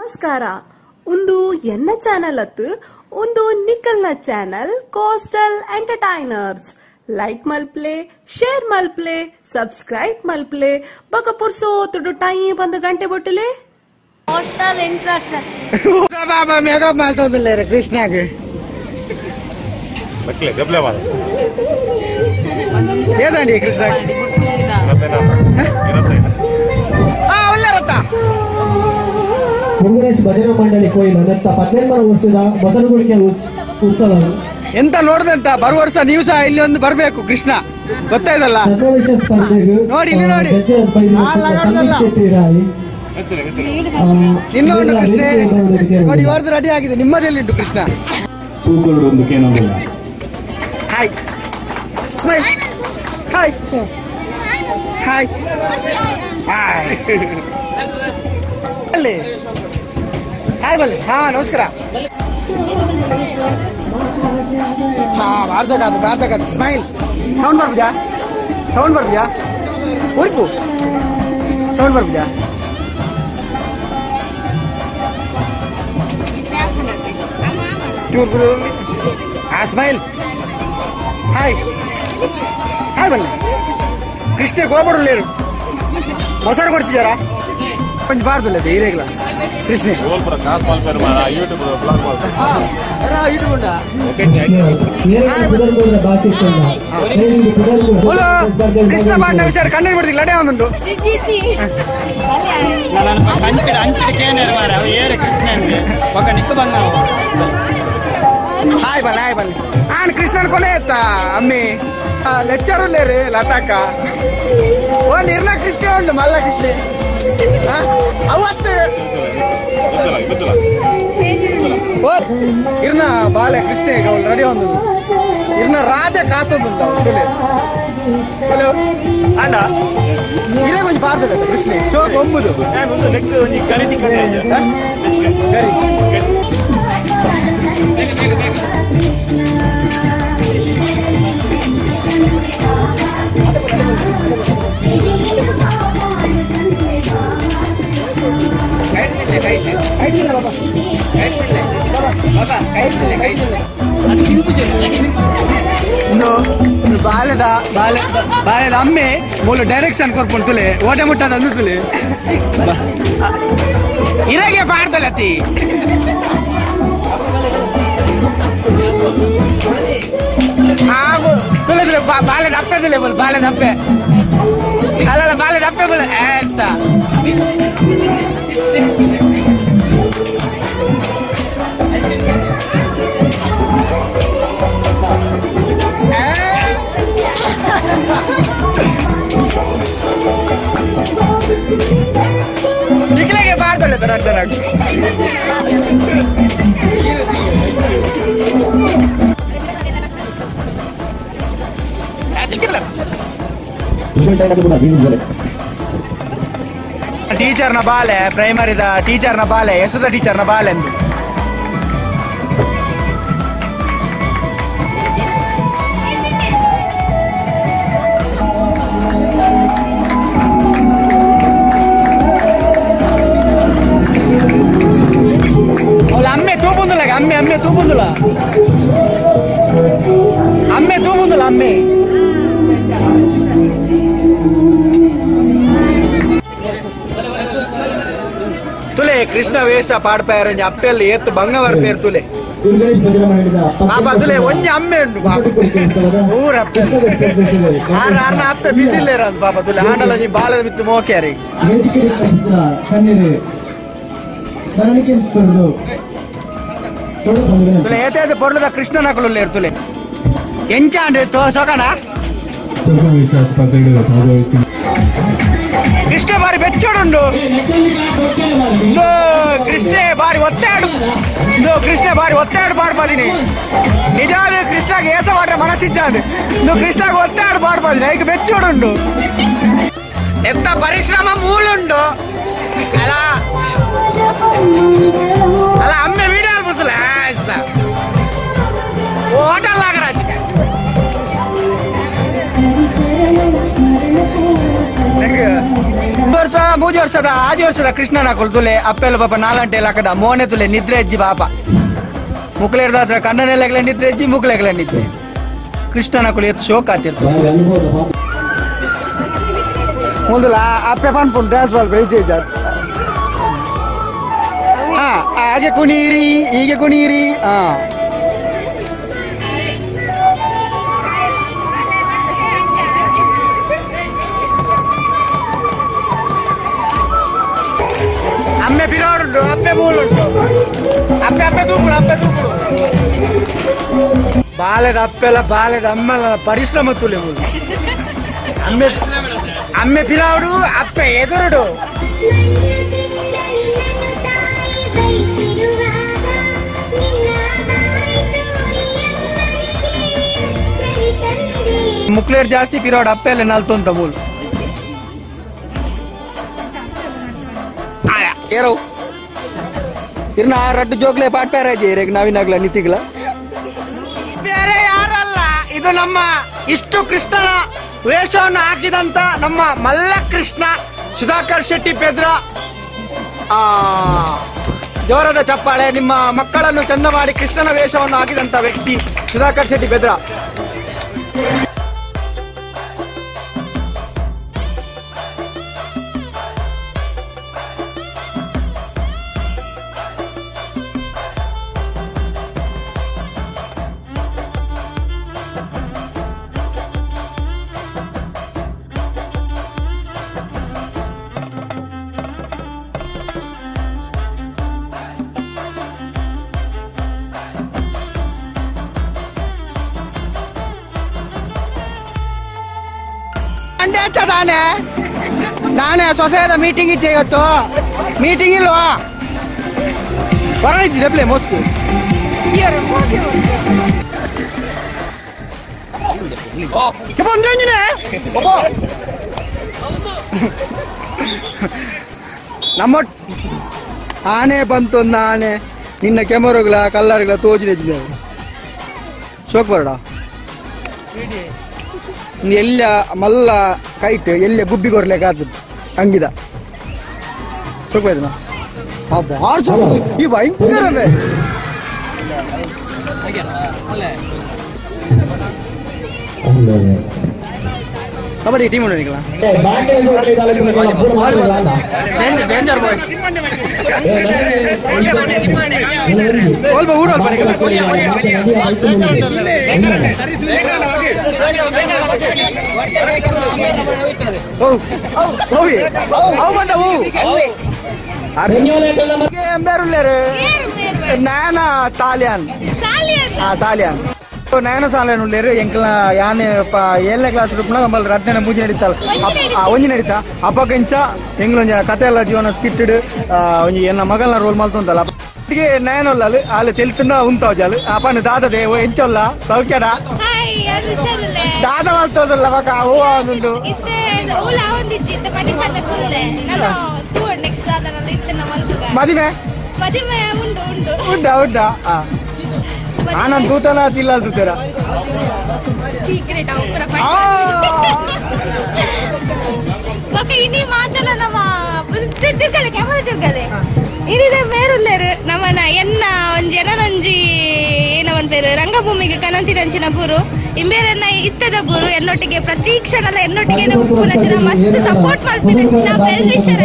ನಮಸ್ಕಾರ. ಒಂದು ಎನ್ನ ಚಾನೆಲ್ ಅತ್ತು ಒಂದು ನಿಕಲ್ನ ಚಾನೆಲ್ ಕೋಸ್ಟಲ್ ಎಂಟರ್ಟೈನರ್ಸ್. ಲೈಕ್ ಮಲ್ಪ್ಲೆ, ಶೇರ್ ಮಲ್ಪ್ಲೆ, ಸಬ್ಸ್ಕ್ರೈಬ್ ಮಲ್ಪ್ಲೆ, ಬಕ ಪುರ್ಸೋತುಡು ಟೈಮ್ ಬಂದು ಗಂಟೆ ಬೊಟ್ಟಲೆ. ಕೋಸ್ಟಲ್ ಇಂಟ್ರೆಸ್ಟ್ ಬಾಬಾ ಮೇಕಪ್ ಮಾಡ್ತೋದಿಲ್ಲ ಕೃಷ್ಣಗೆ. ಬಕ್ಲೆ ಗಬ್ಲೆ ಮಾಡ. ಏದಂಡಿ ಕೃಷ್ಣ? ಆ ಒಳ್ಳೆ ರಥ. ಮುರುಗೇಶ್ ಭಜನಾ ಮಂಡಳಿ ಕೋಯಿಲ್ ನೆತ್ತ 18 ವರ್ಷದ ಮೊದಲುಗುಡಿಕೆ ಉತ್ಸವ. ಎಂತ ನೋಡ್ದಂತ ಬರುವ ವರ್ಷ ನೀವು ಸಹ ಇಲ್ಲಿ ಒಂದು ಬರ್ಬೇಕು ಕೃಷ್ಣ, ಗೊತ್ತಾಯ್ತಲ್ಲ? ನೋಡಿ ಇಲ್ಲಿ ನೋಡಿ, ಇನ್ನೊಂದು ಕೃಷ್ಣ ನೋಡಿ, ಇವರದ್ದು ರೆಡಿ ಆಗಿದೆ, ನಿಮ್ಮದಲ್ಲಿ ಉಂಟು Krishna. Hi smile, hi hi hi ಅಲ್ಲಿ ಹಾಯ್ ಬಲ್ಲಿ. ಹಾ ನಮಸ್ಕಾರ. ಹಾ ಬಾರ್ಸಕಾದು ಬಾರ್ಸಕಾದು. ಸ್ಮೈಲ್ ಸೌಂಡ್ ಬರ್ಬಿದ್ಯಾ? ಸೌಂಡ್ ಬರ್ಬಿದ್ಯಾ? ಉರ್ಪು ಸೌಂಡ್ ಬರ್ಬಿದ್ಯಾ? ಹಾ ಸ್ಮೈಲ್, ಹಾಯ್ ಹಾಯ್ ಬಲ್ಲಿ. ಕೃಷ್ಣ ಗೋಬರು ಮೊಸರು ಕೊಡ್ತಿದ್ದಾರಾ? ಕೊಂಚ ಬಾರ್ದಿಲ್ಲ ಹಿರೇಗ್ಲ ಕೃಷ್ಣ. ಕೃಷ್ಣ ಬಾಂಡ ವಿಚಾರ ಕಣ್ಣೀರು ಬಿಡ್ತಿಲ್ಲ ಲಡೆ ಒಂದುಂಟು. ಹಾಯ್ ಬಲ್ಲ, ಹಾಯ್ ಬಲ್ಲಿ. ಆನ್ ಕೃಷ್ಣನ ಕೊಲೆ ಎತ್ತ ಅಮ್ಮಿ ಲೆಕ್ಚರ್ ಲೇರಿ ಲತಾಕ ಓ ನಿರ್ನ ಕೃಷ್ಣ ಉಂಡು ಮಲ್ಲ ಕೃಷ್ಣ ಅವತ್ತು ಇರ್ನ ಬಾಲೆ ಕೃಷ್ಣ ಅವಳು ರೆಡಿ ಒಂದು ಇರ್ನ ರಾಧೆ ಕಾತೊಂದು ತುಲೆ ಹಲೋ ಅಣ್ಣ ಇರೇ ಕೊಂಚ ಬಾರ್ದಲ್ಲ ಕೃಷ್ಣ ಶೋಕ್ ಒಂಬುದು ಗರಿ. ಬಾಲೆದ ಬಾಲೆ ಬಾಲೆದ ಅಮ್ಮೆ ಮೂಲ ಡೈರೆಕ್ಷನ್ ಕೊರ್ಪುಂಡು ತುಲೆ ಓಟೆ ಮುಟ್ಟದ ಅಂದು ತುಲೆ ಇರಗೆ ಪಾಡ್ದಲತಿ. ತುಲೆ ತುಲೆ ಬಾಲೆದ ಅಪ್ಪೆ ತುಲೆ ಬೋಲ್ ಬಾಲೆದ ಅಪ್ಪೆ ಅಲ್ಲ ಬಾಲೆದ ಅಪ್ಪೆ ಬೋಲ್ ಏಸ. ನಿಖಿಲಗೆ ಬಾರ್ದಲ್ಲ ಟೀಚರ್ನ ಬಾಲೆ, ಪ್ರೈಮರಿದ ಟೀಚರ್ನ ಬಾಲೆ, ಯಶೋದ ಟೀಚರ್ನ ಬಾಲೆ ಅಂದು. ಅಮ್ಮೆ ತೂಪುಂದುಲ, ಅಮ್ಮೆ ಅಮ್ಮೆ ತೂಪುಂದುಲ, ಅಮ್ಮೆ ತೂಪುಂದುಲ ಅಮ್ಮೆ. ತುಲೆ ಕೃಷ್ಣ ವೇಷ ಪಾಡ್ಪಾರ ಅಪ್ಪೆಲ್ಲ ಏತ್ತು ಬಂಗವರ ಪೇರು ತುಲೆ ಪಾಪ ತುಲೆ ಒಂಜಿ ಅಮ್ಮೆ ಉಂಟು ಪಾಪ ಊರ ಅಪ್ಪೆ ಆರ್ ಆರ್ನ ಅಪ್ಪೆ ಬಿಸಿಲ್ಲೇರ ಪಾಪ ತುಲೆ ಆಂಡಲ ನೀ ಬಾಲದ ಮಿತ್ತು ಮೋಕ್ಯಾರಿ. ತುಲೆ ಏತೇದು ಪೊರ್ಲದ ಕೃಷ್ಣನ ಕುಲುಲ್ಲೇರು ತುಲೆ ಎಂಚಾಂಡ್ ಸೊಕಣ ಕೃಷ್ಣ ಬಾರಿ ಬೆಚ್ಚೋಡುಂಡು ಕೃಷ್ಣ ಬಾರಿ ಒತ್ತಾಡು ಕೃಷ್ಣ ಬಾರಿ ಒತ್ತಾಡು ಪಾಡ್ಪಾದಿನಿ ನಿಜಾದ ಕೃಷ್ಣಗೆ ಏಸ ಮಾಡ್ರೆ ಮನಸ್ಸಿಜ್ಜಾಂಡು ಕೃಷ್ಣಗೆ ಒತ್ತಾಡು ಪಾಡ್ಪಾದಿನಿ ಐಕ್ ಬೆಚ್ಚೋಡುಂಡು ಎಂತ ಪರಿಶ್ರಮ ಮೂಲುಂಡು ಅಲ್ಲ ಅಲ್ಲ ಅಮ್ಮೆ ವೀಡಿಯೋ ಆಗ್ಬಿಡ್ತಲ್ಲ ಹೋಟೆಲ್ ಆಗರಾಜ್. ವರ್ಷ ಮೂಜಿ ವರ್ಷದ ಆಜಿ ವರ್ಷದ ಕೃಷ್ಣನ ತುಲೆ ಅಪ್ಪೆಲ್ಲ ಪಾಪ ನಾಲಂಟೆ ಲಕದ ಮೋನೆ ತುಲೆ ನಿದ್ರೆ ಅಜ್ಜಿ ಪಾಪ ಮುಕ್ಲೇರ್ದಾದ್ರ ಕಣ್ಣನೆಲ್ಲಗಲೆ ನಿದ್ರೆ ಅಜ್ಜಿ ಮುಕ್ಲೆಗಲೆ ನಿದ್ರೆ ಕೃಷ್ಣನ ಕುಲಿ ಎತ್ತು ಶೋಕ ಆತಿರ್ತು ಮುಂದಲ ಅಪ್ಪೆ ಪನ್ಪುಂಡು ಡ್ಯಾನ್ಸ್ ಬಾಲ್ ಬೈಜೆ ಹಾ ಹಾಗೆ ಕುಣೀರಿ ಹೀಗೆ ಕುಣೀರಿ ಹಾ ಅಮ್ಮೆ ಬಿರೋಡುಂಟು ಅಪ್ಪೆ ಮೂಲುಂಟು ಅಪ್ಪೆ ಅಪ್ಪೆ ತೂಪುಡು ಅಪ್ಪೆ ತೂಪುಡು ಬಾಲೆದ ಅಪ್ಪೆಲ್ಲ ಬಾಲೆದ ಅಮ್ಮೆಲ್ಲ ಪರಿಶ್ರಮ ತುಲೆ ಮೂಲು ಅಮ್ಮೆ ಅಮ್ಮೆ ಪಿರಾవుಡು ಅಪ್ಪೆ ಎದುರುಡು ಮುಕ್ಲೇರ್ ಜಾಸ್ತಿ ಪಿರಾవుಡು ಅಪ್ಪೆಲ್ಲ ನಲ್ತೊಂತ ಮೂಲು ಏರೋ ಇರ್ನ ರಡ್ಡು ಜೋಗ್ಲೆ ಪಾಟ್ ಪ್ಯಾರಾಜಿ ರೇಗ್ ನಾವಿನಾಗ್ಲ ನಿತಿಗ್ಲ ಬೇರೆ ಯಾರಲ್ಲ ಇದು ನಮ್ಮ ಇಷ್ಟು ಕೃಷ್ಣನ ವೇಷವನ್ನು ಹಾಕಿದಂತ ನಮ್ಮ ಮಲ್ಲ ಕೃಷ್ಣ ಸುಧಾಕರ್ ಶೆಟ್ಟಿ ಪೆದ್ರ. ಜೋರದ ಚಪ್ಪಾಳೆ. ನಿಮ್ಮ ಮಕ್ಕಳನ್ನು ಚಂದ ಮಾಡಿ ಕೃಷ್ಣನ ವೇಷವನ್ನು ಹಾಕಿದಂತ ವ್ಯಕ್ತಿ ಸುಧಾಕರ್ ಶೆಟ್ಟಿ ಪೆದ್ರ. ದಾನೆ ದಾನೆ ಸೊಸೆದ ಮೀಟಿಂಗ್ ಇচ্ছে ಇವತ್ತು ಮೀಟಿಂಗ್ ಇಲ್ವಾ ಬರೋಣ ಪ್ಲೇ ಮೋಸ್ಕು ನಮ್ಮ ಆನೆ ಬಂತು ಆನೆ ನಿನ್ನ ಕೆಮರುಗಳ ಕಲ್ಲರ್ಗಳ ತೋಜಿನ ಶೋಕ್ ಬರಡ ಎಲ್ಲ ಮಲ್ಲ ಕೈಟ್ ಎಲ್ಲ ಗುಬ್ಬಿ ಕೊರ್ಲಿಕ್ಕೆ ಅಂಗಿದ ಸುಖ ಈ ಭಯಂಕರವೇ ಕಬಡ್ಡಿ ಟೀಮ್ ಡೇಂಜರ್ ಬಾಯ್ ಊರು ನಯನ ತಾಲಿಯಾನ್ ಸಾಲಿಯಾನ್ ನಯನ ಸಾಲಿಯಾನ್ ಉಳ್ಳೇರು ಎಂಕಲ್ನ ಯಾನೆ ಏಳನೇ ಕ್ಲಾಸ್ ರೂಪನ ನಮ್ಮಲ್ಲಿ ರಡ್ಡನೇ ಮೂಜಿ ನಡೀತಲ್ಲ ಒಂಜಿ ನಡೀತಾ ಅಪ್ಪಕಿಂಚ ಎಂಗ್ಲೊಂಜ ಕತೆ ಎಲ್ಲ ಜೀವನ ಸ್ಕಿಟ್ಟಡ್ ಒಂಜಿ ಎನ್ನ ಮಗಲ್ನ ರೋಲ್ ಮಲ್ತೊಂತಲ್ಲ ನಯನೊಲ್ಲ ಅಲ್ಲಿ ತೆಲ್ತುಂಡ ಉಂತಾವ್ ಜಾಲು ಅಪ್ಪನ ದಾದದೆ ಎಂಚೊಲ್ಲ ಸೌಖ್ಯಡ ದಾದ ಮಲ್ತೋದಲ್ಲ ಮಗ ಹೂ ಉಂಟು ಮದಿಮೆ ಉಂಟಾ ಉಂಟಾ ಆನಂದ್ ತೂತನ ತಿಲ್ಲ ತೂತರ ಇನಿದೆ ಮೇರುಲ್ಲೇರು ನಮ್ಮನ ಎನ್ನ ಒಂಜಿ ಎನನೊಂಜಿ ಏನವನ್ ಪೇರು ರಂಗಭೂಮಿಗೆ ಕನಂತಿನಂಚಿನ ಗುರು ಇಂಬೇರನ್ನ ಇತ್ತದ ಗುರು ಎನ್ನೊಟ್ಟಿಗೆ ಪ್ರತಿ ಕ್ಷಣದ ಎನ್ನೊಟ್ಟಿಗೆ ಉಪ್ಪುನಂಚಿನ ಮಸ್ತ್ ಸಪೋರ್ಟ್ ಮಾಡ್ತೀನಿ. Well wisher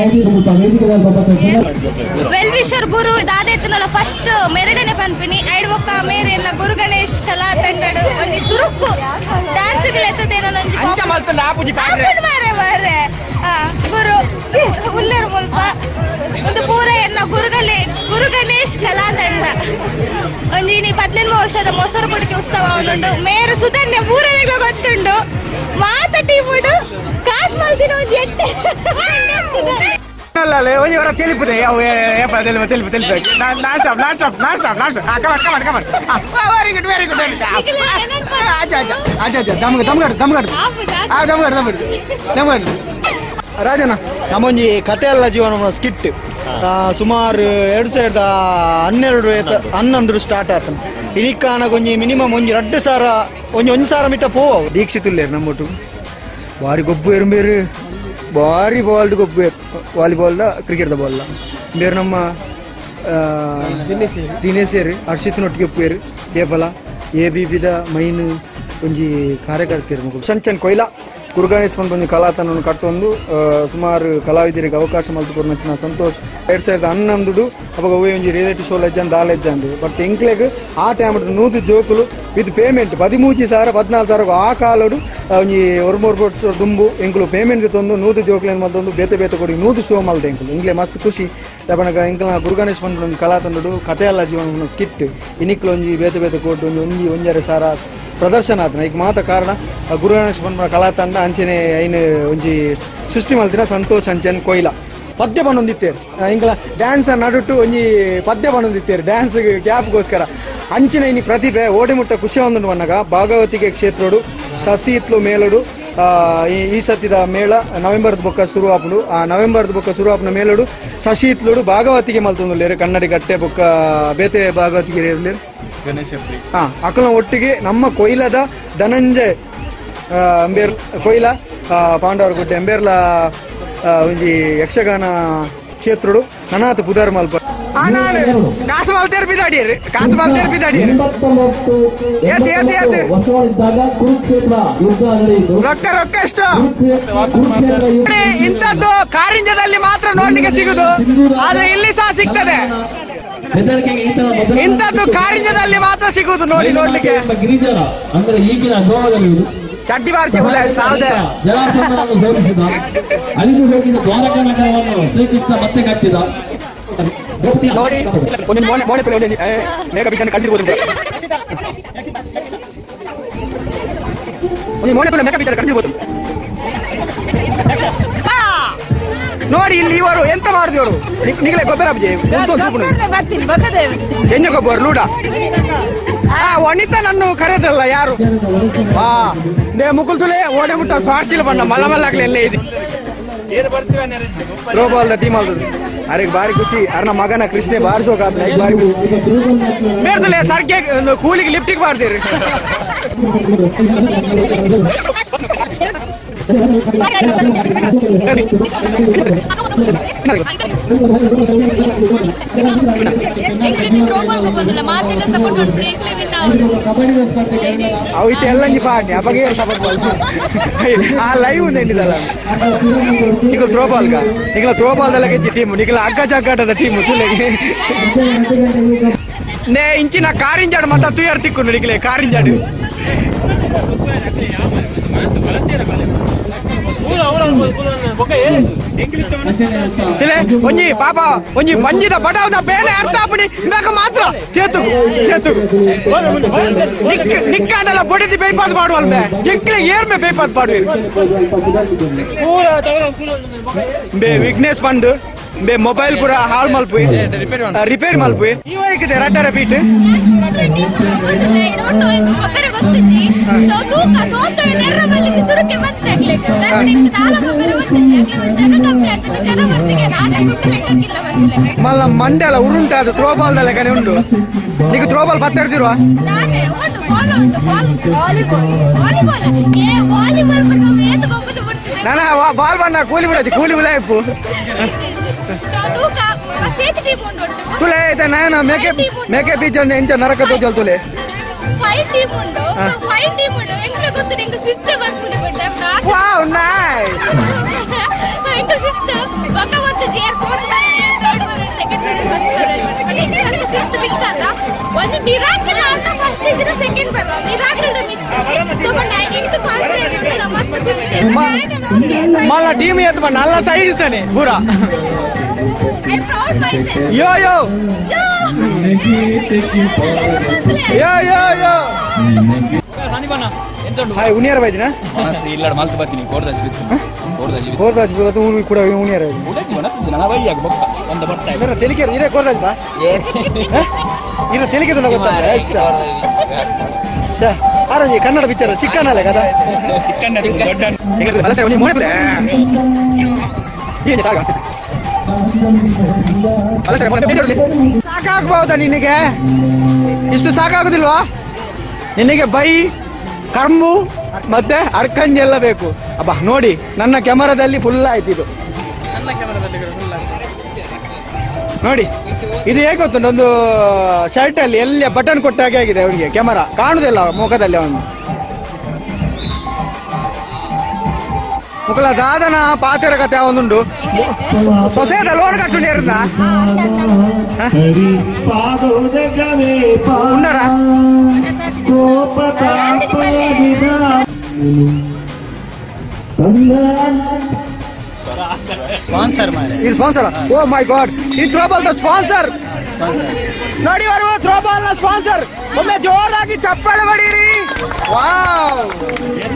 well wisher ಗುರು ದಾದೆತ್ತನಲ್ಲ ಫಸ್ಟ್ ಮೆರಡನೆ ಪನ್ಪಿನಿ ಐಡ್ ಬೊಕ್ಕ ಮೇರೆ ಎನ್ನ ಗುರು ಗಣೇಶ್ ಕಲಾ ತಂಡಡು ಒಂಜಿ ಸುರುಕ್ಕು ಡ್ಯಾನ್ಸ್ ಎತ್ತದೇನೊಂಜಿ ಮಾರೆ ಮಾರೆ ಗುರು ಉಲ್ಲೇರು ಮುಲ್ಪ ಒಂದು ಪೂರ ಎನ್ನ ಗುರುಗಲೆ ಗುರು ಗಣೇಶ್ ಕಲಾ ತಂಡ ಒಂಜಿ ನೀ 18 ವರ್ಷದ ಮೊಸರು ಕುಡಿಕೆ ಉತ್ಸವ ಒಂದುಂಡು ಮೇರು ಸುಧನ್ಯ ಪೂರ ಗೊತ್ತುಂಡು ಮಾತ ಟೀಮುಡು ಕಾಸು ಮಲ್ತಿನ ಒಂಜಿ ಎಟ್ಟೆ ಒಂಜಿ ವರ ತಿಳಿಪುದೆ ತೆಲುಪು ತೆಲುಪು ತೆಲುಪು non stop non stop non stop non stop come on come on come on very good very good very good ಅಚ್ಚಾ ಅಚ್ಚಾ ಅಚ್ಚಾ ಅಚ್ಚಾ ದಮ್ಗಡು ದಮ್ಗಡು ದಮ್ಗಡು ಆ ದಮ್ಗಡು ದಮ್ಗಡು ದಮ್ಗಡು ರಾಜನ ನಮ್ಮೊಂಜಿ ಕತೆ ಅಲ್ಲ ಜೀವನ ಸ್ಕಿಟ್ ಸುಮಾರು 2012 11 ಸ್ಟಾರ್ಟ್ ಆತ ಇನಿಕ್ಕಾನ ಒಂಜಿ ಮಿನಿಮಮ್ ಒಂಜಿ 2,000 ಒಂಜಿ 1,000 ಮೀಟರ್ ಪೋವು ದೀಕ್ಷಿತ್ ಉಲ್ಲೇರು ನಮ್ಮೊಟ್ಟು ಬಾರಿ ಗೊಬ್ಬು ಎರುಂಬೇರು ಬಾರಿ ಬಾಲ್ ಗೊಬ್ಬು volleyball cricket the ball ಬೇರೆ ನಮ್ಮ ದಿನೇಶೇರು ಹರ್ಷಿತ್ನೊಟ್ಟಿಗೆ ಒಪ್ಪುವೇರು ಏಪಲ ಎ ಬಿ ಬಿದ ಮೈನ್ ಒಂಜಿ ಕಾರ್ಯಕರ್ತರು ಮುಕುಲು ಶಂಚನ್ ಕೊಯ್ಲ ಗುರುಗಣೇಶ್ ಒಂಜಿ ಕಲಾತನನ್ನು ಕಟ್ಟೊಂದು ಸುಮಾರು ಕಲಾವಿದರಿಗೆ ಅವಕಾಶ ಮಲ್ತು ಸಂತೋಷ್ 2011 ಅವಾಗ ಒಂಜಿ ರಿಯಾಲಿಟಿ ಶೋ ಲಜ್ಜಾನ್ ದಾಲ ಲಜ್ಜಾಂದು ಬಟ್ ಎಂಕ್ಲೆಗ್ ಆ ಟೈಮ್ 100 ಜೋಕುಲು ವಿತ್ ಪೇಮೆಂಟ್ 13,000 14,000 ಆ ಕಾಲಡು ಒಂಜಿ ಒರ್ಮೂರು ವರ್ಷ ದುಂಬು ಎಂಕುಲು ಪೇಮೆಂಟ್ ತಂದು 100 ಜೋಕುಲು ಮಲ್ತೊಂದು ಬೇತೆ ಬೇತೆ ಕೊಡಿ 100 ಶೋ ಮಲ್ತ ಎಂಕುಲು ಎಂಕ್ಲೆ ಮಸ್ತ್ ಖುಷಿ ದಪನಗ ಎಂಕಲ್ನ ಗುರುಗಣೇಶ್ ಪಂಡ ಕಲಾ ತಂದು ಕಥೆ ಅಲ್ಲ ಜೀವನ ಸ್ಕಿಟ್ ಇನಿಕ್ಲು ಒಂಜಿ ಬೇತೆ ಬೇತೆ ಕೊಟ್ಟು ಒಂಜಿ ಒಂಜಿ 1.5 ಸಾವಿರ ಪ್ರದರ್ಶನ ಆತನ ಈಗ ಮಾತ ಕಾರಣ ಗುರುಗಣೇಶ್ ಪಂಡ ಕಲಾ ತಂಡ ಅಂಚನೆ ಐನು ಒಂಜಿ ಸೃಷ್ಟಿ ಮಲ್ತಿನ ಸಂತೋಷ್ ಅಂಚನ್ ಕೊಯ್ಲ ಪದ್ಯ ಬಂದೊಂದಿತ್ತೇರು ಇಂಕಲ ಡ್ಯಾನ್ಸ್ ನಡುಟ್ಟು ಒಂಜಿ ಪದ್ಯ ಬಂದೊಂದಿತ್ತೇರು ಡ್ಯಾನ್ಸ್ ಗ್ಯಾಪ್ಗೋಸ್ಕರ ಅಂಚಿನ ಇನಿ ಪ್ರತಿಭೆ ಓಡಿಮುಟ್ಟ ಖುಷಿ ಒಂದು ಬಣ್ಣಗ ಭಾಗವತಿಗೆ ಕ್ಷೇತ್ರೋಡು ಸಸಿತ್ಲು ಮೇಲೋಡು ಈ ಸತಿದ ಮೇಳ ನವೆಂಬರ್ ಬೊಕ್ಕ ಶುರು ಆಪುಂಡು ಆ ನವೆಂಬರ್ ಬೊಕ್ಕ ಶುರು ಆಪುನ ಮೇಲೋಡು ಸಸಿತ್ಲುಡು ಭಾಗವತಿಗೆ ಮಲ್ತೊಂದುಲ್ಲೇರು ಕನ್ನಡಿ ಗಟ್ಟೆ ಬೊಕ್ಕ ಬೇತೆ ಭಾಗವತಿಗೆ ಇರ್ಲೇರು ಹಾ ಅಕಲ ಒಟ್ಟಿಗೆ ನಮ್ಮ ಕೊಯ್ಲದ ಧನಂಜಯ್ ಅಂಬೇರ್ ಕೊಯ್ಲ ಪಾಂಡವರ ಗುಡ್ಡೆ ಅಂಬೇರ್ಲ ಒಂಜಿ ಯಕ್ಷಗಾನ ಕ್ಷೇತ್ರಡು ನನಾಥ ಪುದಾರ್ ಮಲ್ಪ ಕಾಸು ಮಲ್ತೇರ್ ಬಿದಾಡಿಯರು ಕಾಸು ಮಲ್ತೇರ್ ಬಿದಾಡಿಯರು ರೊಕ್ಕ ರೊಕ್ಕ ಎಷ್ಟು ಇಂಥದ್ದು ಕಾರಿಂಜದಲ್ಲಿ ಮಾತ್ರ ನೋಡ್ಲಿಕ್ಕೆ ಸಿಗುದು, ಆದ್ರೆ ಇಲ್ಲಿ ಸಹ ಸಿಗ್ತದೆ. ಇಂಥದ್ದು ಕಾರಿಂಜದಲ್ಲಿ ಮಾತ್ರ ಸಿಗುದು ನೋಡಿ ನೋಡ್ಲಿಕ್ಕೆ. ಅಂದ್ರೆ ಈಗಿನ ಗೋವಾದಲ್ಲಿ ಚಡ್ಡಿ ಬಾರ್ಜಿ ಜಲಾಸಂಧನನ್ನು ಸೋಲಿಸಿದ, ಅಳಿದು ಹೋಗಿದ್ದ ದ್ವಾರಕಾ ನಗರವನ್ನು ಶ್ರೀಕೃಷ್ಣ ಮತ್ತೆ ಕಟ್ಟಿದ. ನೋಡಿ ನೋಡಿ ಇಲ್ಲಿ ಇವರು ಎಂತ ಮಾಡಿದವರು ನಿಗಲೇ ಗೊಬ್ಬರ ಎಂಜ ಗೊಬ್ಬರ ಲೂಡ ಆ ವನಿತಾ ನನ್ನು ಕರೆದಲ್ಲ ಯಾರು ವಾ ನೇ ಮುಕುಲ್ತುಲೆ ಓಡೆ ಮುಟ್ಟ ಸ್ವಾರ್ಥಿಲ್ಲ ಬಣ್ಣ ಮಲ್ಲ ಮಲ್ಲಾಗ್ಲಿ ಎಲ್ಲ ಇದೆ throw ball the team ಆಲ್ದು ಅರೆ ಬಾರಿ ಖುಷಿ ಅರ್ನ ಮಗನ ಕೃಷ್ಣೆ ಬಾರಿ ಶೋಕ ಬಾರಿ ಬೇರ್ದಲೆ ಸರ್ಗೆ ಕೂಲಿಗೆ ಲಿಫ್ಟಿಗೆ ಬಾರ್ದಿರಿ ಅವಿತೆ ಎಲ್ಲ ಪಾಡ್ನಿ ಅಪ್ಪಗೆ ಸಪೋರ್ಟ್ ಆ ಲೈವ್ ఉంది ನಿಖಲ್ ಥ್ರೋಬಾಲ್ ನಿಖಲ ಥ್ರೋಬಾಲ್ ಗೆಜ್ಜಿ ಟೀಮ್ ನಿಖಲ ಅಗ್ಗ ಜಗ್ಗಾಟದ ಟೀಮ್ ನೇ ಇಂಚಿನ ಕಾರಿಂಜಾಡು ಮತ್ತ ತುಯರ್ ತಿಕ್ಕು ನಿಖಲೆ ಕಾರಿಂಜಾಡು ಒಂಜಿ ಪಾಪ ಒಂಜಿ ಮಂಜಿದ ಬಡವದ ಬೇನೆ ಅರ್ಥ ಆಪಣಿ ಇಂದಾಕ ಮಾತ್ರ ಚೇತುಗು ಚೇತುಗು ನಿಕ್ ನಿಕ್ಕಾಂಡಲ ಬೊಡಿದಿ ಬೇಪಾದ್ ಮಾಡುವಲ್ಮೆ ಎಂಕ್ಲೆ ಏರ್ಮೆ ಬೇಪಾದ್ ಮಾಡುವೆ ಬೇ ವಿಘ್ನೇಶ್ ಪಂಡು ಬೇ ಮೊಬೈಲ್ ಪೂರ ಹಾಳು ಮಲ್ಪುವೆ ರಿಪೇರ್ ಮಲ್ಪುವೆ ಈ ವೈಕಿದೆ ರಡ್ಡರ ಬೀಟ್ ಮಲ್ಲ ಮಂಡೆಲ್ಲ ಉರುಂಟಾದ ಥ್ರೋಬಾಲ್ ಲೆಕ್ಕನೆ ಉಂಟು ಈಗ ಥ್ರೋಬಾಲ್ ಪತ್ತೆಡ್ತಿರುವ ನಾನ ಬಾಲ್ ಬಣ್ಣ ಕೂಲಿ ಬಿಡೋದು ಕೂಲಿ ಉಲಾಯ್ಪು ತುಲೆ ನಾನು ಮೇಕೆ ಮೇಕೆ ಬೀಚ್ ಎಂಚ ನರಕ ತೋಜಲ್ ತುಲೆ 5 ಟೀಮ್ ಉಂಡು 5 ಟೀಮ್ ಉಂಡು ಎಂಕ್ಲೆ ಗೊತ್ತು ಎಂಕ್ಲೆ ಫಿಫ್ತ್ ಬರ್ಪುನಿ but wow nice so ಎಂಕ್ಲೆ fifth ಬೊಕ್ಕ ಗೊತ್ತು ಜೇರ್ ಫೋರ್ತ್ ಬರ್ಪುನಿ ಥರ್ಡ್ ಬರ್ಪುನಿ ಸೆಕೆಂಡ್ ಬರ್ಪುನಿ ಫಸ್ಟ್ ಬರ್ಪುನಿ ಬಟ್ ಎಂಕ್ಲೆ ಗೊತ್ತು ಫಿಫ್ತ್ ಫಿಕ್ಸ್ ಅಲ್ಲ ಒಂದು ಮಿರಾಕಲ್ ಆಟ ಫಸ್ಟ್ ಇದ್ರೆ ಸೆಕೆಂಡ್ ಬರುವ miracle the myth so but I ಎಂಕ್ ಕಾನ್ಫಿಡೆಂಟ್ ಉಂಡು ನಮ್ಮ ಫಿಫ್ತ್ ಮಲ್ಲ ಟೀಮ್ ಎತ್ತು ಬಣ್ಣ ಅಲ್ಲ ಸೈಜ್ ತಾನೆ ಪೂರಾ I proud myself yo yo yo yo yo hi ಉನಿಯರ್ ಬೈದಿನ ಇಲ್ಲ ಮಲ್ತು ಬರ್ತೀನಿ ಕೋರ್ದಾಜ್ ಬಿತ್ತು ಕೋರ್ದಾಜ್ ಕೋರ್ದಾಜ್ ಬಿತ್ತು ಊರು ಕೂಡ ಉನಿಯರ್ ಉಡಜಿ ಮನಸ್ಸು ಜನ ಬೈಯಾಗ ಬೊಕ್ಕ ಒಂದು ಬರ್ತಾ ಇದೆ ತೆಲಿಕೆ ಇರೇ ಕೋರ್ದಾಜ್ ಬಾ ಇರ ತೆಲಿಕೆ ತೊಂಡ ಗೊತ್ತಾ ಶ ಆರೋಜಿ ಕನ್ನಡ ಪಿಕ್ಚರ್ ಚಿಕ್ಕನಲ್ಲ ಕದಾ ಚಿಕ್ಕಣ್ಣ ದೊಡ್ಡ ಅಲ್ಲ ಸರ್ ಒಂದು ಮೋನೆ ಏನು ಸಾಕ ಅಲ್ಲ ಸರ್ ಸಾಕಾಗ್ಬಹುದಾ ನಿನಗೆ ಇಷ್ಟು ಸಾಕಾಗುದಿಲ್ವಾ ನಿನಗೆ ಬೈ ಕರ್ಮು ಮತ್ತೆ ಅರ್ಕಂಜಿ ಎಲ್ಲ ಬೇಕು. ಅಬ್ಬಾ ನೋಡಿ ನನ್ನ ಕ್ಯಾಮರಾದಲ್ಲಿ ಫುಲ್ ಆಯ್ತು ಇದು. ನೋಡಿ ಇದು ಹೇಗೆ ಗೊತ್ತುಂಟು, ಒಂದು ಶರ್ಟ್ ಅಲ್ಲಿ ಎಲ್ಲ ಬಟನ್ ಕೊಟ್ಟ ಹಾಗೆ ಆಗಿದೆ ಅವನಿಗೆ. ಕ್ಯಾಮರಾ ಕಾಣುದಿಲ್ಲ ಮುಖದಲ್ಲಿ ಅವನು. ಮುಖಲ ದಾದನ ಪಾತ್ರ ಕತೆ ಒಂದುಂಡು ಸೊಸೆದ ಲೋನ್ ಕಟ್ಟುಂಡ ಉಂಡರ ಸ್ಪಾನ್ಸರ್ ಮಾರೆ. ಇದು sponsor? Oh my god, ಈ throwball the sponsor. ನೋಡಿ ಅವರು ಥ್ರೋಬಾಲ್ ನ ಸ್ಪಾನ್ಸರ್. ಒಮ್ಮೆ ಜೋರಾಗಿ ಚಪ್ಪಾಳೆ ಹೊಡೀರಿ. ವಾವ್,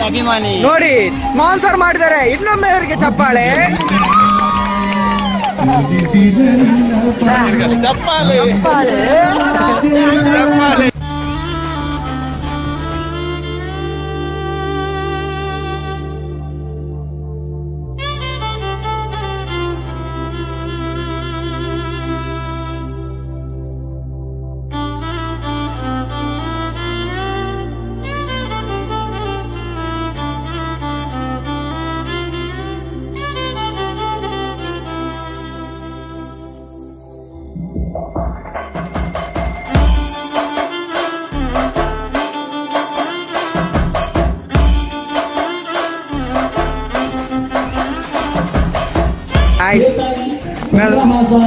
ಅಭಿಮಾನಿ ನೋಡಿ ಸ್ಪಾನ್ಸರ್ ಮಾಡಿದ್ದಾರೆ. ಇನ್ನೊಮ್ಮೆ ಅವರಿಗೆ ಚಪ್ಪಾಳೆ. ಚಪ್ಪಾಳೆ ಚಪ್ಪಾಳೆ.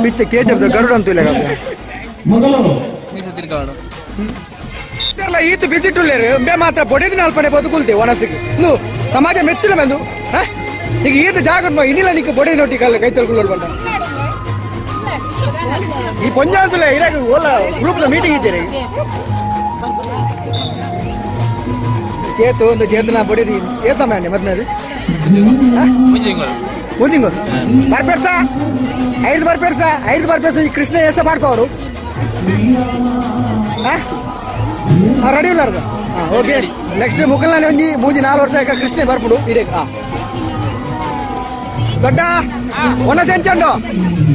ಪಿಚ್ಚೆ ಕೆಜಿಎಫ್ ಗರುಡ ಅಂತ ಇಲ್ಲ ಈತ ಬಿಸಿಟ್ ಉಳ್ಳೇರು ಬೇ ಮಾತ್ರ ಬೊಡೆದಿನ ಅಲ್ಪನೆ ಬದುಕುಲ್ತೆ ಒಣಸಿಗೆ ನು ಸಮಾಜ ಮೆಚ್ಚಿನ ಬಂದು ಈಗ ಈತ ಜಾಗ ಇನ್ನಿಲ್ಲ ನಿಕ್ಕ ಬೊಡೆದಿನ ಒಟ್ಟಿಗೆ ಕಲ್ಲ ಕೈ ತೊಳ್ಕೊಳ್ಳೋರು ಬಂದ ಈ ಪೊಂಜಾಂತುಲೆ ಇರಾಗ ಓಲ ಗ್ರೂಪ್ ಮೀಟಿಂಗ್ ಇದ್ದೀರಿ ಚೇತು ಒಂದು ಚೇತನ ಬೊಡೆದಿ ಏ ಸಮಯ ಮದ್ಮೇಲೆ ಮುಂದಿನ ಬರ್ಪೇಡ್ಸ ಐದು ಬರ್ಪೇಡ್ಸ ಐದು ಬರ್ಪೇಡ್ಸ ಈ ಕೃಷ್ಣ ಏಸ ಮಾಡ್ಕೋರು ರೆಡಿ ಇಲ್ಲ ಓಕೆ ನೆಕ್ಸ್ಟ್ ಮುಕಲ್ನಾನೆ ಒಂಜಿ ಮೂಜಿ 4 ವರ್ಷ ಆಯ್ಕ ಕೃಷ್ಣ ಬರ್ಪುಡು ಇಡೇ ದೊಡ್ಡ ಒಣ ಸೆಂಚಂಡು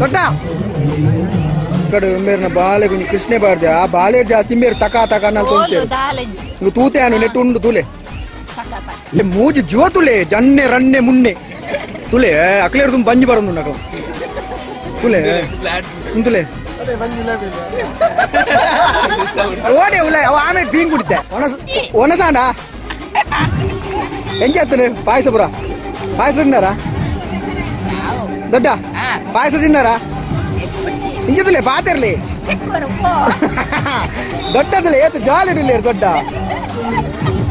ದೊಡ್ಡ ಕಡೆ ಮೇರ್ನ ಬಾಲೆ ಕೊಂಚ ಕೃಷ್ಣೆ ಬಾರ್ದೆ ಆ ಬಾಲೆ ಜಾಸ್ತಿ ಮೇರ್ ತಕ ತಕ ನಾನು ತೂತೆ ಅನು ನೆಟ್ಟು ಉಂಡು ತೂಲೆ ಮೂಜಿ ಜೋತುಲೆ ಜನ್ನೆ ರನ್ನೆ ಮುನ್ನೆ ತುಲೆ ಅಕ್ಲೇರ್ ತುಂಬ ಬಂಜಿ ಬರೋದು ನಕಲ ತುಲೆ ತುಲೆ ಓಡೆ ಉಲ್ಲ ಅವ ಆಮೇಲೆ ಬೀಂಗ್ ಕುಡಿತೆ ಒಣಸಾಂಡ ಎಂಜಾತನೆ ಪಾಯಸ ಪುರ ಪಾಯಸ ತಿಂದಾರ ದೊಡ್ಡ ಪಾಯಸ ತಿಂದಾರ ಇಂಜುತ್ತಲೆ ಪಾತಿರ್ಲಿ ದೊಡ್ಡದಲ್ಲ ಏತು ಜಾಲಿ ಇರಲಿ ದೊಡ್ಡ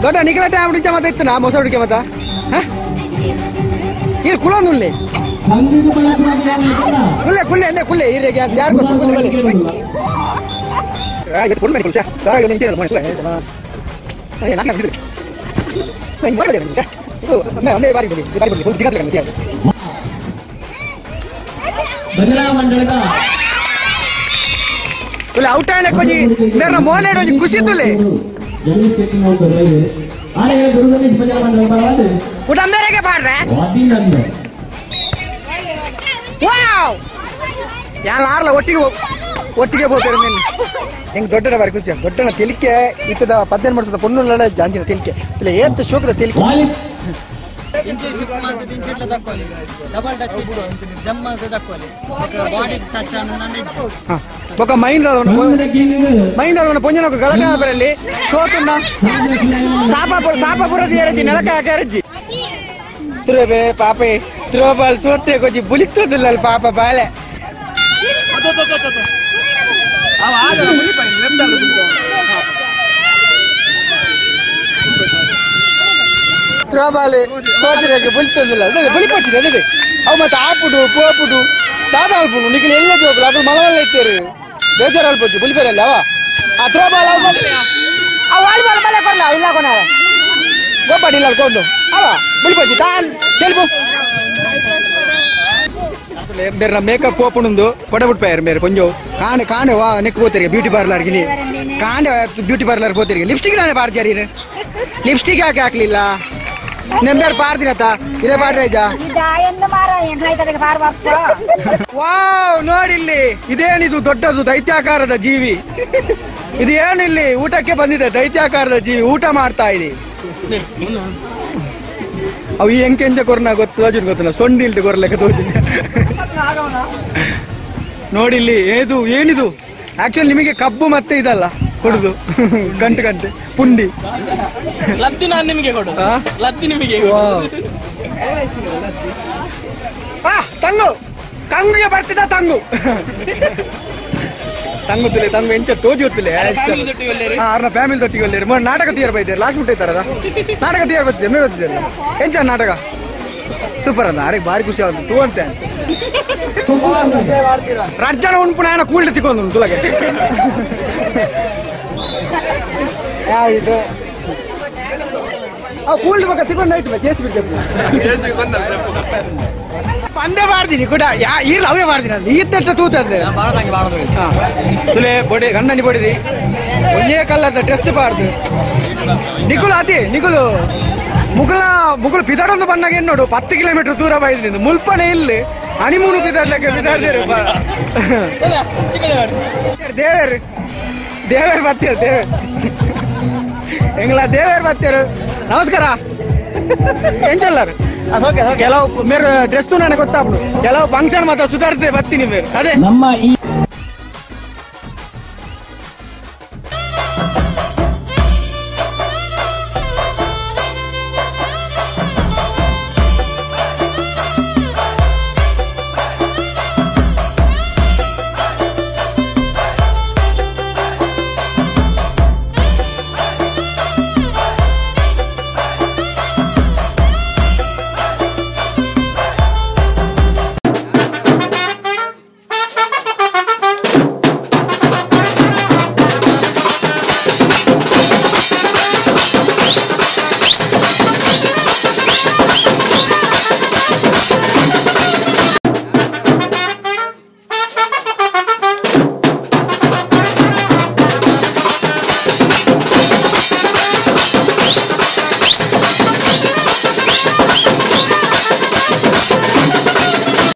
ದೊಡ್ಡ ನಿಖಲ ಟೈಮ್ ಹುಡುಕ ಮತ್ತೆ ಇತ್ತು ನಾ ಮೊಸರು ಹುಡುಕೆ ಮತ್ತ ಇದು ಕುಲೊಂದುಲ್ಲೆ ಕುಲ್ಲೆ ಕುಲ್ಲೆ ಅಂದೆ ಕುಲ್ಲೆ ಇರೇ ಯಾರು ಕೊಟ್ಟು ಕುಲ್ಲೆ ಬಲೆ ಔಟ್ ಆಯ್ಲೆ ಕೊಂಜಿ ಮೇರ ಮೋನೆ ಒಂಜಿ ಖುಷಿ ತುಲೆ ಊಟ ಮೇರೆಗೆ ಪಾಡ್ರೆ ವಾವ್ ಯಾನ್ ಆರ್ಲ ಒಟ್ಟಿಗೆ ಒಟ್ಟಿಗೆ ಹೋಗ್ತಾರೆ ಹೆಂಗೆ ದೊಡ್ಡನ ಬಾರಿ ಖುಷಿ ದೊಡ್ಡನ ತೆಲಿಕೆ ಇತ್ತದ 18 ವರ್ಷದ ಪೊಣ್ಣು ಜಾಂಜಿನ ತೆಲಿಕೆ ಇಲ್ಲ ಏತ್ ಶೋಕದ ತೆಲಿಕೆ ఒక మైండ్ మైండ్ ಪೊಂಜನ ಗಲಟೆ ಬರಲಿ ಸೋತುನ್ನ ಸಾಪಾಪುರ ಸಾಪಾಪುರ ಏರಜಿ ನೆಲಕ ಹಾಕಿ ತಿರುಬೆ ಪಾಪೆ ತ್ರೋಬಾಲ್ ಸೋತೆ ಕೊಜಿ ಬುಲಿತ್ತದಿಲ್ಲ ಪಾಪ ಬಾಲೆ ತ್ರೋಬಾಲ್ ಸೋತಿರಕ್ಕೆ ಬುಲಿತ್ತದಿಲ್ಲ ಬುಲಿಪಚ್ಚಿದೆ ಅದೇ ಅವು ಮತ್ತೆ ಆಪುಡು ಪೋಪುಡು ದಾದ ಅಲ್ಪುಡು ನಿಖಿಲ್ ಎಲ್ಲ ಜೋಕುಲು ಅಕುಲು ಮಲವಲ್ಲ ಇತ್ತೇರು ಬೇಜಾರು ಅಲ್ಪೊಚ್ಚು ಬುಲಿಪೇರಲ್ಲ ಅವ ಆ ತ್ರೋಬಾಲ್ ಅವು ಆ ವಾಲಿಬಾಲ್ ಮಲೆ ಕೊರ್ಲ ಇಲ್ಲ ಕೊನಾರ ಗೊಬ್ಬಡಿ ಇಲ್ಲ ಕೊಂಡು ಅವ ಬುಲಿಪಚ್ಚಿ ತಾನ್ ತೆಲ್ಪು ಬೇರೆ ಮೇಕಪ್ ಓಪನ್ ಕೊಡಬಿಟ್ಪಾಯರ್ ಬೇರೆ ಕೊಂಜ ಕಾಣೆ ಕಾಣೆ ವಾ ನೆಕ್ ಹೋಗ್ತೀರಿ ಬ್ಯೂಟಿ ಪಾರ್ಲರ್ ಗಿನಿ ಕಾಣೆ ಬ್ಯೂಟಿ ಪಾರ್ಲರ್ ಹೋಗ್ತೀರಿ ಲಿಪ್ಸ್ಟಿಕ್ ನಾನೇ ಪಾಡ್ತೀರಿ ಲಿಪ್ಸ್ಟಿಕ್ ಯಾಕೆ ಹಾಕ್ಲಿಲ್ಲ ನೆಂಬೇರ್ ಪಾಡ್ತೀನತ್ತ ಇದೇ ಪಾಡ್ರೆ ವಾವ್ ನೋಡಿಲ್ಲಿ ಇದೇನಿದು ದೊಡ್ಡದು ದೈತ್ಯಾಕಾರದ ಜೀವಿ ಇದು ಏನಿಲ್ಲಿ ಊಟಕ್ಕೆ ಬಂದಿದೆ, ದೈತ್ಯಾಕಾರದ ಜೀವಿ ಊಟ ಮಾಡ್ತಾ ಇದೆ. ಅವು ಈ ಎಂಕೆಂಜ ಕೊರ್ನ ಗೊತ್ತು ತೋಜಿನ ಗೊತ್ತು, ಸೊಂಡಿ ಇಲ್ದು ಕೊರ್ಲೆಕ್ಕ ತೋಜಿನ. ನೋಡಿ ಇಲ್ಲಿ ಏದು ಏನಿದು ಆಕ್ಚುಲಿ ನಿಮಗೆ ಕಬ್ಬು ಮತ್ತೆ ಇದಲ್ಲ ಕೊಡುದು, ಗಂಟು ಗಂಟೆ ಪುಂಡಿ ಲದ್ದಿ. ನಾನು ನಿಮಗೆ ಕೊಡು ಲದ್ದಿ ನಿಮಗೆ. ತಂಗು ಕಂಗುಗೆ ಬರ್ತಿದ್ದ ತಂಗು ತಂಗು ತುಲೆ ತಂಗು ಎಂಚ ತೋಜಿ ಹೊತ್ತಲೆ ಅವ್ರನ್ನ ಫ್ಯಾಮಿಲಿ ತೊಟ್ಟಿಗೆ ಒಲ್ಲೇರು. ನಾಟಕ ತಿಯರ್ ಬೈತಾರೆ ಲಾಸ್ಟ್ ಮುಟ್ಟೈತಾರದ ನಾಟಕ ತಿಯರ್ ಬರ್ತಿದ್ದೆ ಮೇಲೆ ಬರ್ತಿದ್ದಾರೆ ಎಂಚ ನಾಟಕ ಸೂಪರ್ ಅಲ್ಲ. ಅರೆ ಭಾರಿ ಖುಷಿ ಆಗುತ್ತೆ ತೂ ಅಂತೆ. ರಜ್ಜನ ಉಂಪು ನಾನು ಕೂಲ್ಡ್ ತಿಕ್ಕೊಂಡು ತುಲಗೆ ಕೂಲ್ಡ್ ಬಕ್ಕ ತಿಕ್ಕೊಂಡು ಆಯ್ತು ಜೇಸಿ ಬಿಡ್ಬೇಕು ಪಂದೆ ಮಾಡ್ತೀನಿ ಕೂಡ ಇಲ್ಲ ಅವೇ ಮಾಡ್ತೀನಿ ನಾನು ಈ ತಟ್ಟ ತೂತಂದೆ ತುಲೆ ಬೊಡಿ ಗಂಡನಿ ಬಡಿದಿ ಒಂದೇ ಕಲರ್ದ ಡ್ರೆಸ್ ಬಾರ್ದು. ನಿಕುಲು ಅದೇ ನಿಕುಲು ಮುಗುಲ ಮುಗುಲು ಪಿದಾಡೊಂದು ಬಂದಾಗ ಏನು ನೋಡು 10 ಕಿಲೋಮೀಟರ್ ದೂರ ಬೈದ್ರಿಂದ ಮುಲ್ಪನೆ ಇಲ್ಲಿ ಹನಿಮೂನು ಪಿದಾಡ್ಲಕ್ಕೆ ಪಿದಾಡ್ದೇರು. ದೇವೇರು ದೇವೇರು ಬತ್ತೀರು ದೇವೇರು ಎಂಗ್ಲ ದೇವೇರು ಬತ್ತೀರು. ನಮಸ್ಕಾರ ಎಂಚಲ್ಲಾರು ಕೆಲವು ಮೇರೆ ಡ್ರೆಸ್ ನನಗೆ ಗೊತ್ತಾಗ್ಬಿಡು, ಕೆಲವು ಫಂಕ್ಷನ್ ಮಾತ್ರ ಸುಧಾರಿಸ್ತೇ ಬರ್ತೀನಿ ಮೇರೆ. ಅದೇ ನಮ್ಮ ಈ